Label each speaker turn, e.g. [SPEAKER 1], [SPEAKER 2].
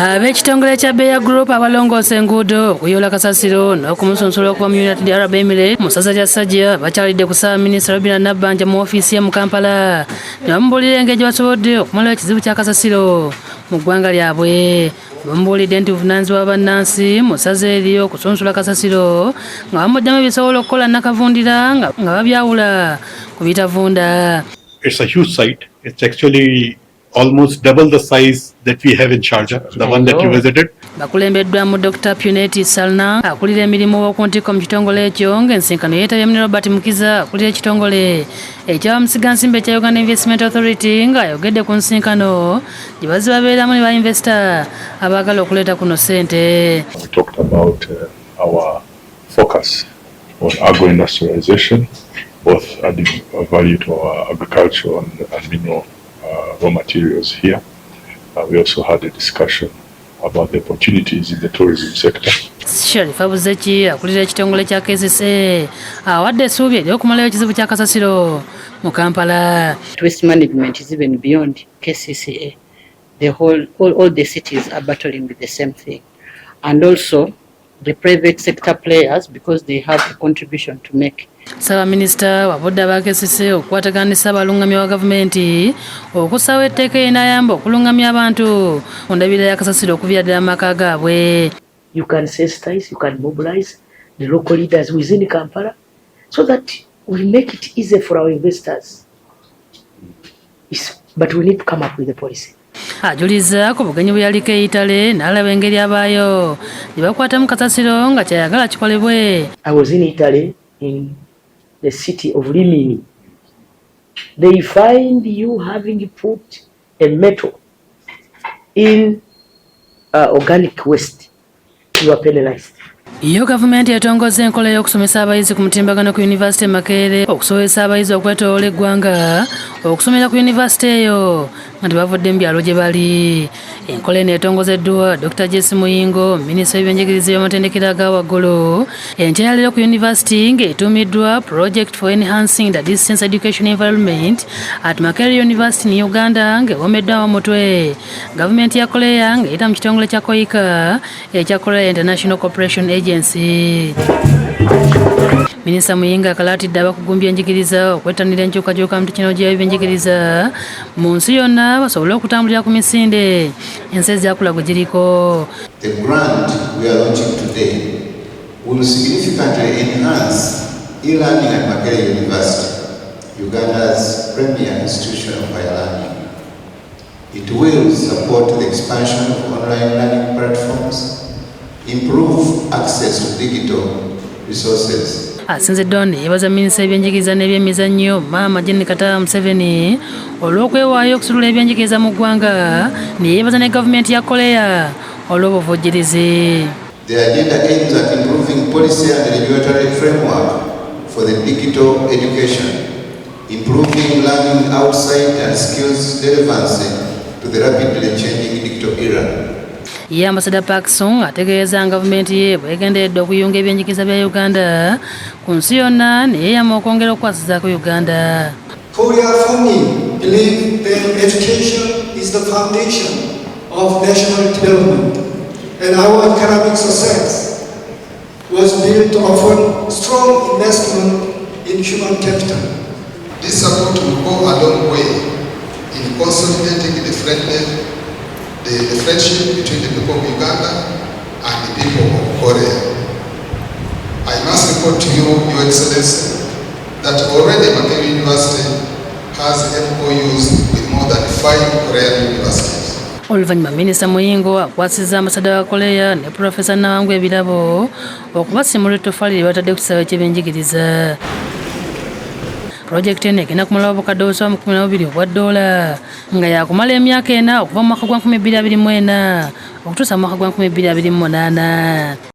[SPEAKER 1] Ab'ekitongole kya Beya Group abalongoosa enguudo, okuyoola kasasiro n'okumusunsula okuva mu United Arab Emirates mu ssaza lya Sharjah bakyalidde ku Ssaabaminisita Robinah Nabbanja mu ofiisi ye mu Kampala ne bamubuulira engeri gye basobodde okumalawo ekizibu kya kasasiro mu ggwanga lyabwe. Bamubuulidde nti buvunaanyizibwa bwa bannansi mu ssaza eryo okusunsula kasasiro nga bamuggyamu ebisobola okukola nnakavundira nga babyawula ku bitavunda.
[SPEAKER 2] It's a huge site. It's actually almost double the size that we have in Sharjah, the one that you visited.
[SPEAKER 1] Bakulembeddwamu Dr. Puneti Salna, akulira emirimu w'oku ntikko mu kitongole ekyo, ng'ensinkano yeetabyemu ne Robert Mukiza, akulira ekitongole ekyabamusigansimbi ekya Uganda Investment Authority, ng'ayogedde ku nsinkano gye bazze babeeramu ne ba investor abaagala okuleeta kuno ssente.
[SPEAKER 3] We talked about our focus on agro-industrialization, both adding value to our agricultural and mineral raw materials here. We also had a discussion about the opportunities in the tourism sector.
[SPEAKER 1] Sharifa Buzeki, akulira ekitongole kya KCCA, awadde essuubi ery'okumalayo ekizibu kya kasasiro mu Kampala.
[SPEAKER 4] Waste management is even beyond KCCA. All the cities are battling with the same thing. And also the private sector players, because they have a contribution to make.
[SPEAKER 1] Ssaabaminisita wabudde aba KCCA okukwatagana ne Ssaabalungamya wa gavumenti okussaawo etteeka erinaayamba okulungamya abantu ku ndabirira ya kasasiro okuviira ddala mu maka gaabwe.
[SPEAKER 5] You can sensitize, you can mobilize the local leaders within Kampala so that we make it easy for our investors. Yes, but we need to come up with a policy.
[SPEAKER 1] Ajuliza ku bugenyi bwe yaliko e Italy n'alaba engeri abaayo gye bakwatamu kasasiro nga kyayagala kikolebwe.
[SPEAKER 5] I was in Italy, in the city of Rimini. They find you having put a metal in organic waste, you are penalized.
[SPEAKER 1] Yo gavumenti etongozza enkola ey'okusomesa abayizi ku mutimbagano ku yunivasite Makerere okusobozesa abayizi okwetoloola eggwanga okusomera ku yunivasite eyo nga tebavudde mu byalo gye bali. Enkola eno etongozeddwa Dr. Jesse Muyingo, minisita w'ebyenjigiriza eby'amatendekero aga waggulu, enkya ya leero ku yunivasite, ng'etuumiddwa Project for Enhancing the Distance Education Environment at Makerere University in Uganda, ng'ewomeddwamu omutwe gavumenti ya Korea ng'eyita mu kitongole kya KOICA ekya Korea International Cooperation Agency. Minisita Muyingo akalaatidde abakugu mu byenjigiriza okwettanira enkyukakyuka mu tekinologiya y'ebyenjigiriza mu nsi yonna basobole okutambulira ku misinde ensi ezakula gwe giriko.
[SPEAKER 6] The grant we are launching today will significantly enhance e-learning at Makerere University, Uganda's premier institution of higher learning. It will support the expansion of online learning platforms, improve access to digital resources,
[SPEAKER 1] Asinziddewo ne yeebaza minisita w'ebyenjigiriza n'ebyemizannyo, Maama Jane Kataha Museveni, olw'okwewaayo okusitula ebyenjigiriza mu ggwanga, ne yeebaza ne gavumenti ya Korea olw'obuvujjirizi.
[SPEAKER 6] The agenda aims at improving policy and regulatory framework for the digital education, improving learning outside and skills relevancy to the rapidly changing digital era.
[SPEAKER 1] Ye Ambasada Park Sung ategeeza nga gavumenti ye bwegenderedde okuyunga ebyenjigiriza bya Uganda ku nsi yonna, ne yeeyama okwongera okukwasizaako Uganda.
[SPEAKER 7] Korea firmly believe that education is the foundation of national development, and our economic success was built upon strong investment in human capital.
[SPEAKER 8] This support will go a long way in consolidating the friendship between the people of Uganda and the people of Korea. I must report to you, Your Excellency, that already Makerere University has MOUs with more than five Korean universities.
[SPEAKER 1] Oluvannyuma Minisita Muyingo akwasizza ambasada wa Korea ne Pulofesa Nawangwe ebirabo okubasimula ettoffaali lye batadde ku kisaawe ky'ebyenjigiriza. Pulojekiti eno egenda kumalawo obukadde obusoba mu 12 obwa ddoola, nga yakumala emyaka 4 okuva mu mwaka gwa 2024 okutuusa mu mwaka gwa 2028.